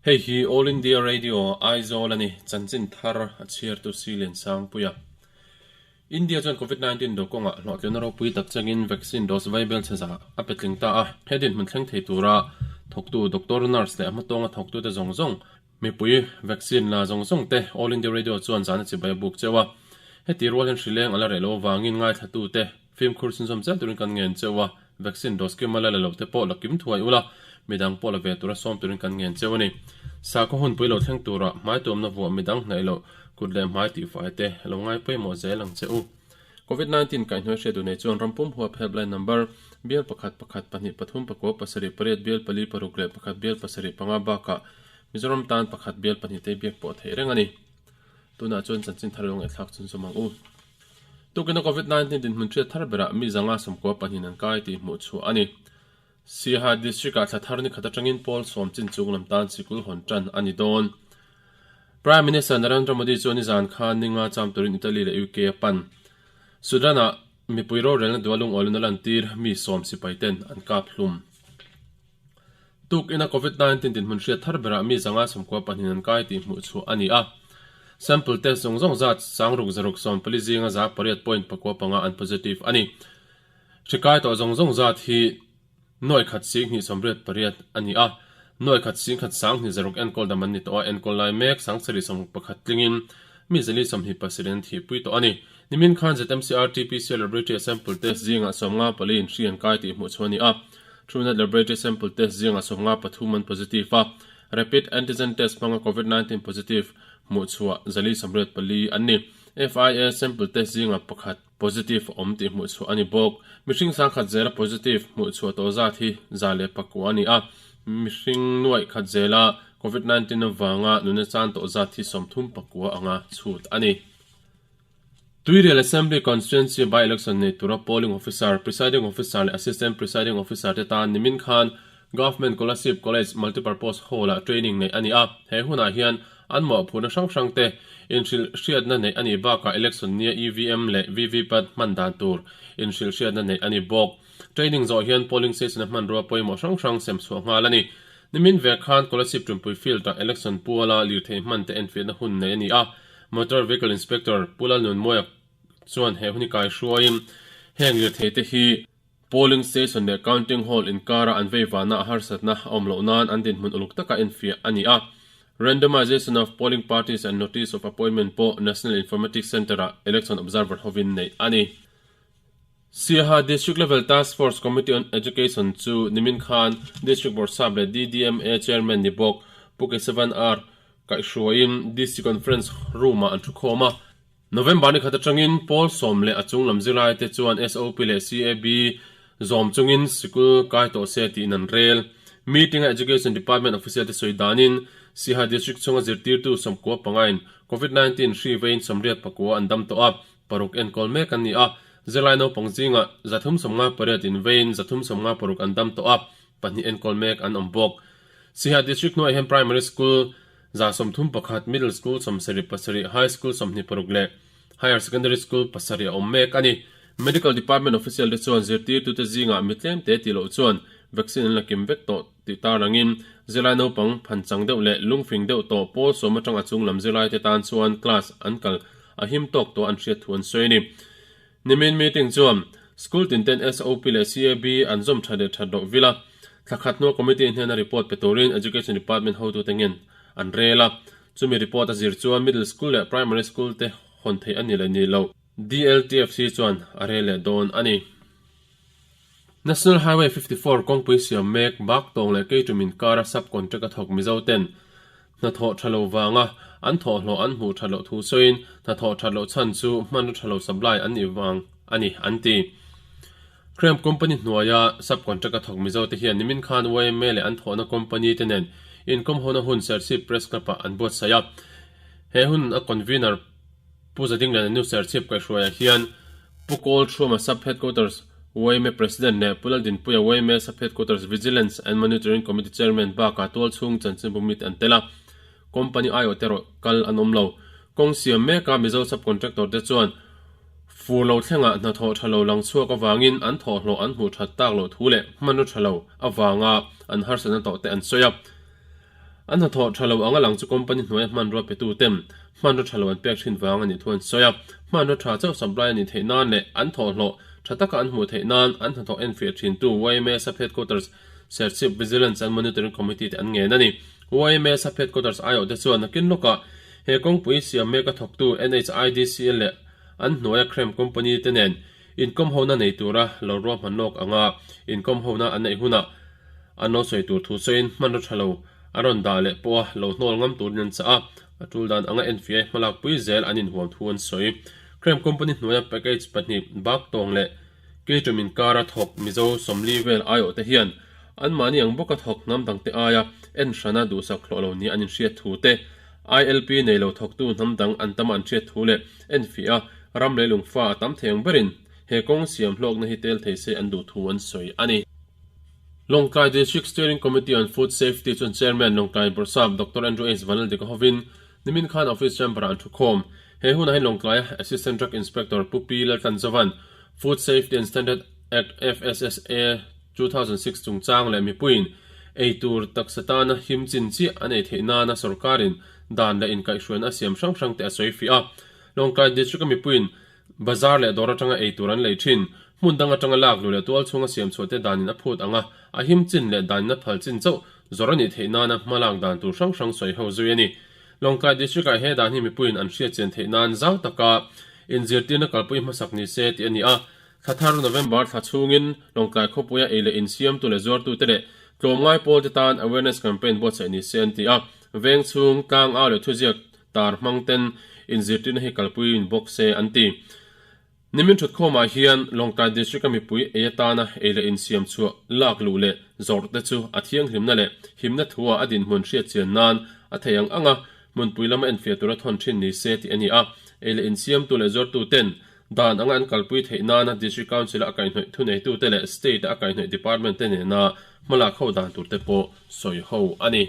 Hei hi All India Radio Aizawl a ni, chanchin thar a chhiartu Silian Sangpuia. India chuan Covid 19 do kawngah hlawhtlinna ropui tak changin vaccine dose vaibel chhe za a pe tling ta a, he dinhmun thleng thei tura thawktu doctor, nurse leh a hmatawnga thawktute zawng zawng, mipui vaccine la zawng zawng te All India Radio chuan zana chibai a buk cheu a. Heti rual hian hrileng a la reh lo avangin ngaithlatute fimkhur chhunzawm zel turin kan ngen cheu a, vaccine dose kim a la la lo te pawh la kim thuai ula, midang pawh la ve tura sawm turin kan ngen cheu a ni. Sakhaw hunpui lo thleng tura hmaituamna vuah midang hnaih loh kut leh hmai tihfai te lo ngai pawimawh zel ang che u. Covid 19 kaihhnuai hriat duh nei chuan ram pum huap helpline number bial pakhat pakhat pahnih pathum pakua pasarih pariat bial pali paruk leh pakhat bial pasarih panga bakah Mizoram tan pakhat bial pahnih te biak pawh theih reng a ni. Tunah chuan chanchin thar lo ngaihthlak chun zawm ang u. Tukina Covid 19 dinhmun hriat thar berah mi zanga sawmkua pahnihin an kai tih hmuh chhuah a ni. Siaha District-ah thla thar ni khat atangin pawl sawm chin chung lam tan sikul hawn tan a ni dawn. Prime Minister Narendra Modi chuan nizan khan ninga cham turin Italy leh UK a pan. Sudan-ah mipui rorelna duah lungawlin a lantir mi sawm sipai ten an kap hlum. Tuk ina Covid 19 dinhmun hriat thar berah mi zanga sawmkua pahnihin an kai tih hmuh chhuah a ni a. Sample test zawng zawng zat sangruk zaruk sawmpali zinga za pariat point pakua panga an positive a ni. Hri kai tawh zawng zawng zat hi nuai khat sing hnih sawmriat pariat a ni a, nuai khat sing khat sang hnih zaruk enkawl dam an ni tawh a, enkawl lai mek sangsarih sawmruk pakhat tlingin mi zali sawmhnih pasarih an thihpui tawh a ni. Nimin khan ZMC RTPCR Laboratory a sample test zingah sawmnga pali in hri an kai tih hmuh chhuah a ni a, Truenat Laboratory sample test zingah sawmnga pathum an positive a, Rapid Antigen Test hmanga Covid 19 positive hmuh chhuah zali sawmriat pali an ni. FIA sample test zingah pakhat Positive a awm tih hmuh chhuah a ni bawk. Mihring sangkhat zela positive hmuh chhuah tawh zat hi za leh pakua a ni a, mihring nuaih khat zela Covid 19 avanga nuna chan tawh zat hi sawmthum pakua anga chhut a ni. Tuirial Assembly Constituency by-election nei tura Polling Officer, Presiding Officer leh Assistant Presiding Officer te tan nimin khan Government Kolasib College Multipurpose Hall-ah training neih a ni a, he hunah hian an mawhphurhna hrang hrang te inhrilh hriatna neih a nih bakah election nia EVM leh VVPAT hman dan tur inhrilh hriatna neih a ni bawk. Training zawh hian polling station-a hmanrua pawimawh hrang hrang sem chhuah nghal a ni. Nimin ve khan Kolasib Tumpui Field-ah election puala lirthei hman te enfiahna hun neih a ni a, Motor Vehicle Inspector Pu Lalnunmawia chuan he hun hi kaihruaiin heng lirthei te hi Polling station leh counting hall inkara an veivahna a harsatna a awm loh nan an dinhmun uluk taka enfiah a ni a. Randomization of polling parties and notice of appointment pawh National Informatics Centre-ah election observer hovin neih a ni. Siaha District Level Task Force Committee on Education chu nimin khan District Bawrhsap leh DDMA Chairman ni bawk Pu Kesavan R. Kaihhruaiin DC Conference Room-ah an thukhawm a. November ni khat atangin pawl sawm leh a chung lam zirlaite chuan SOP leh CAB zawm chungin sikul kai tawh se tiin an rel. Meeting-a Education Department official te sawi danin Siha District chhunga zirtirtu sawmkua pangain Covid 19 hri veiin sawmriat pakua an dam tawh a, paruk enkawl mek an ni a. Zirlai naupang zingah 358 in veiin 356 an dam tawh a, pahnih enkawl mek an awm bawk. Siha District hnuaiah hian Primary School 31, Middle School 77, High School 26 leh Higher Secondary School pasarih a awm mek a ni. Medical Department official te chuan zirtirtute zingah mi tlem te tih loh chuan vaccine an la kim vek tawh tih tarlangin zirlai naupang phanchang deuh leh lungfing deuh tawh pawl sawm atang a chung lam zirlaite tan chuan class an kal a him tawk tawh an hriat thu an sawi a ni. Nimin meeting chuan School tin ten SOP leh CAB an zawm tha leh that loh vil a, thla khat hnua committee hnena report pe turin Education Department hotute ngen an rel a. Chumi report a zir chuan Middle School leh Primary School te hawn theih a ni leh ni lo. DLTFC chuan a rel leh dawn a ni. National Highway 54 kawngpui siam mek Baktawng leh Keitum inkara sub-contract a thawk Mizo ten Hnathawh tha lo vanga an thawhhlawh an hmuh that loh thu sawiin hnathawh that loh chhan chu hmanraw tha lo supply an nih vang a ni an ti. Krem company hnuaia sub-contract a thawk Mizo te hian nimin khan yma leh an thawhna company te nen inkawmhona hun Serchhip Press Club ah an buatsaih a. He hun a convener Pu Zadingliana nu Serchhip kaihhruaiah hian Pu Kawl Thruama Sub Headquarters yma President leh Pu Laldinpuia yma Sub Headquarters Vigilance and Monitoring Committee Chairman bakah tualchhung chanchinbu mite an tel a, company aiawhte erawh kal an awm lo. Kawng siam meka Mizo Sub-Contractor te chuan fur lo thlengah hnathawh tha lo lang chhuak avangin an thawhhlawh an hmuh that tak loh thu leh hmanraw tha lo avanga an harsatna tawh te an sawi a. An hnathawh tha lo anga lang chu company hnuaia hmanrua petu ten hmanraw tha lo an pek thin vang a nih thu an sawi a. Hmanraw tha chauh supply a nih theih nan leh an thawhhlawh tha taka an hmuh theih nan an hnathawh enfiah thintu yma Sub Headquarters Serchhip Vigilance and Monitoring Committee te an ngen a ni. Yma Sub Headquarters aiawhte chuan nakin lawkah he kawngpui siam meka thawktu NHIDCL leh an hnuaia Krem Company te nen Inkawm hona nei tura lo ruahman lawk anga inkawm hona an neih hunah an lo sawi tur thu sawiin hmanraw tha lo an rawn dah leh pawha lo hnawl ngam turin an chah a, a tul dan anga enfiah hmalakpui zel an inhuam thu an sawi. Krem Company hnuaia package pahnih bak tawng leh Keitum inkara thawk Mizo sawmli vel aiawhte hian anmahni ang bawka thawk hnam dangte aia en hrana duhsak hlawh lo nia an inhriat thu te, ILP nei lo thawktu hnam dang an tama an hriat thu leh enfiah a, ram leh lungfa a tam thei ang berin he kawng siam hlawkna hi tel thei se an duh thu an sawi a ni. Lawngtlai District Steering Committee on Food Safety chuan Chairman Lawngtlai Bawrhsap Doctor Andrew H. Vanlaldik a hovin nimin khan Office Chamber-ah an thu khawm. He hunah hian Lawngtlaia Assistant Drug Inspector Pu Pi Laltlanzovan Food Safety and Standard Act, FSSA, 2006 chungchang leh mipuiin ei tur taksa tana him chin chiah an ei theih nana sorkarin dan leh inkaihhruaina a siam hrang hrang te a sawi fiah a. Lawngtlai District-a mipuiin bazar leh dawr atanga ei tur an lei thin. Hmun dang atanga lak luh leh tual chhunga siam chhuah te danin a phut ang a, a him chin leh danin a phal chin chauh zawrh a nih theih nana hma lak dan tur hrang hrang sawi ho zui a ni. Lawngtlai District-ah he dan hi mipuiin an hriat chian theih nan zau taka inzirtirna kalpui hmasak ni se tih a ni a. Thla thar November thla chhungin Lawngtlai khawpuia ei leh insiamtu leh zuartute leh tlawmngai pawlte tan awareness campaign buatsaih ni se an ti a. Veng chhung tlang au leh thuziak tar hmang ten inzirtirna hi kalpuiin bawk se an ti. Nimin thutkhawmah hian Lawngtlai District-a mipui ei atana ei leh insiam chhuah lak luh leh zawrh te chu a thianghlimna leh himna thua a dinhmun hriat chian nan a thei ang anga hmunpui lama enfiah tura thawn thin ni se tih a ni a. Ei leh insiamtu leh zuartu ten dan anga an kalpui theih nana District Council-a a kaihhnawih thuneitute leh State-a a kaihhnawih Department te nena hmalak ho dan tur te pawh sawi ho a ni.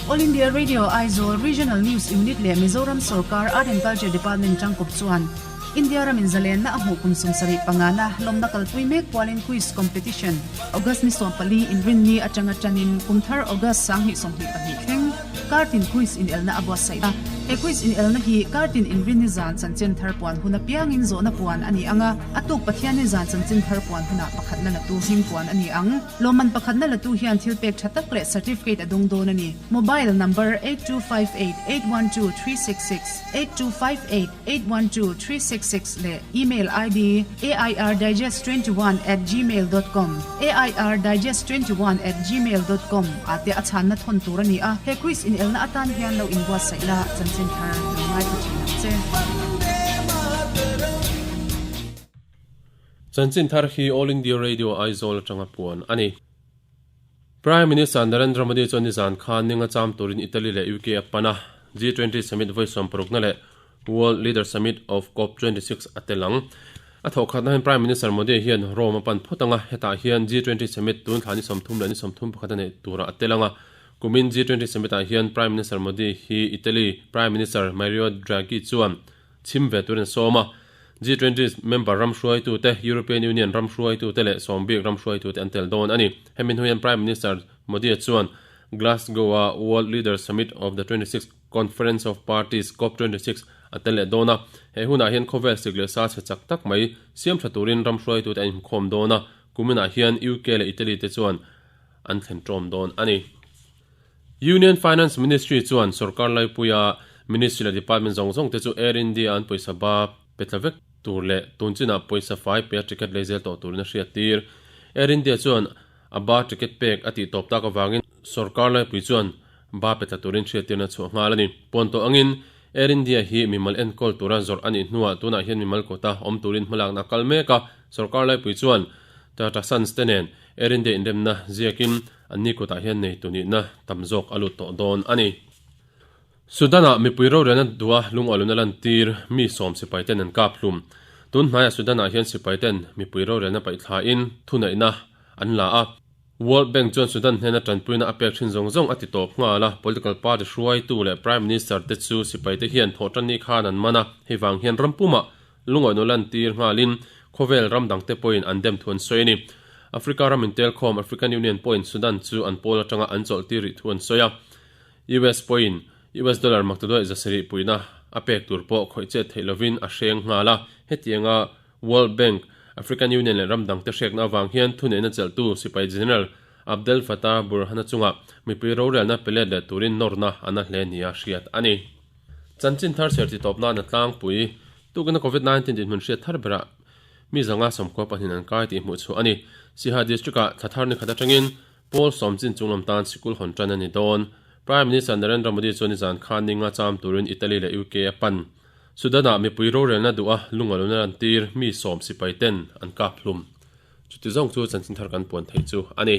All India Radio Aizawl Regional News Unit leh Mizoram Sorkar Art and Culture Department tangkawp chuan India ramin zalenna a hmuh kum 75 na lawmna kalpui mek pualin Quiz Competition August ni 14 inrinni atanga tanin kumthar August 2022 thleng Kartin Quiz inelna a buatsaih a. He quiz inelna hi Kartin inrinni zan chanchin thar puan hun apiangin zawhna puan a ni ang a, a tuk Pathianni zan chanchin thar puan hunah pakhatna latu hming puan a ni ang. Lawmman pakhatna latu hian thil pek tha tak leh certificate a dawng dawn a ni. Mobile number 8258812366, 8258812366 leh email ID airdigest21@gmail dot com, airdigest21@gmail dot com, ah te a chhanna thawn tur a ni a. He quiz inelna atan hian lo inbuatsaih la, chanchin thar lo ngaithla thin ang che. Chanchin thar hi All India Radio Aizawl atanga puan a ni. Prime Minister Narendra Modi chuan nizan khan ninga cham turin Italy leh UK a pan a, G20 Summit vawi sawmparukna leh World Leader Summit of Cop 26 a tel ang. A thawhkhatna hian Prime Minister Modi hian Rome a pan phawt ang a, hetah hian G20 Summit tun thla ni 30 leh ni 31 a neih turah a tel ang a. Kumin G20 Summit ah hian Prime Minister Modi hi Italy Prime Minister Mario Draghi chuan chhim ve turin a sawm a. G20 member ram hruaitute, European Union ram hruaitute leh sawmbik ram hruaitute an tel dawn a ni. Hemi hnu hian Prime Minister Modi chuan Glasgow-a World Leaders Summit of the 26th Conference of Parties, Cop 26, a tel leh dawn a. He hunah hian khawvel sik leh sa chhe chak tak mai siam tha turin ram hruaitute an inhmukhawm dawn a, kuminah hian UK leh Italy te chuan an thlen tawm dawn a ni. Union Finance Ministry chuan sorkar laipuia Ministry leh Department zawng zawng te chu Air India an pawisa ba pe tla vek tur leh tun chinah pawisa fai pe a ticket lei zel tawh turin a hriat tir. Air India chuan a ba ticket pek a tih tawp tak avangin sorkar laipui chuan ba pe tla turin hriattirna chhuah nghal a ni. Puan tawh angin Air India hi mimal enkawl tura zawrh a nih hnuah tunah hian mimal kawta awm turin hmalakna a kal mek a, sorkar laipui chuan Tata Sons te nen Air India inremna ziakin an ni kutah hian neitu nihna tam zawk a lut tawh dawn a ni. Sudan-ah mipui rorelna duha lungawihluna lantir mi sawm sipaiten an kap hlum. Tun hnaiah Sudan-ah hian sipaiten mipui rorelna paihthlain thuneihna an la a. World Bank chuan Sudan hnena tanpuina a pek thin zawng zawng a ti tawp nghal a, political party hruaitu leh Prime Minister te chu sipaite hian thawhtanni khan an man a, hei vang hian ram pumah lungawi nawl lantir nghalin khawvel ram dangte pawhin an dem thu an sawi a ni. Africa ram intelkhawm African Union pawhin Sudan chu an pawl atanga an chawlhtir rih thu an sawi a, US pawhin US dollar maktaduaih zasarih puihna a pek tur pawh khawih chet theih lovin a hreng nghal a, hetianga World Bank, African Union leh ram dangte hrekna avang hian thuneihna chelhtu sipai General Abdel Fattah Burhan-a chungah mipui rorelna pe let leh turin nawrna a na hle nia hriat a ni. Chanchin thar chher ti tawp nana tlangpui tukina Covid 19 dinhmun hriat thar berah mi zanga 94 an kai tih hmuh chhuah a ni. Siha District-ah thla thar ni khat atangin Pawl sawmchin chunglam tan sikul hawn tan a ni dawn. Prime Minister Narendra Modi chuan nizan khan ninga cham turin Italy leh UK a pan. Sudan-ah mipui rorelna duh a lungaluna lantir mi sawm sipai ten an kap hlum. Chuti zawng chu chanchin thar kan puan theih chu a ni.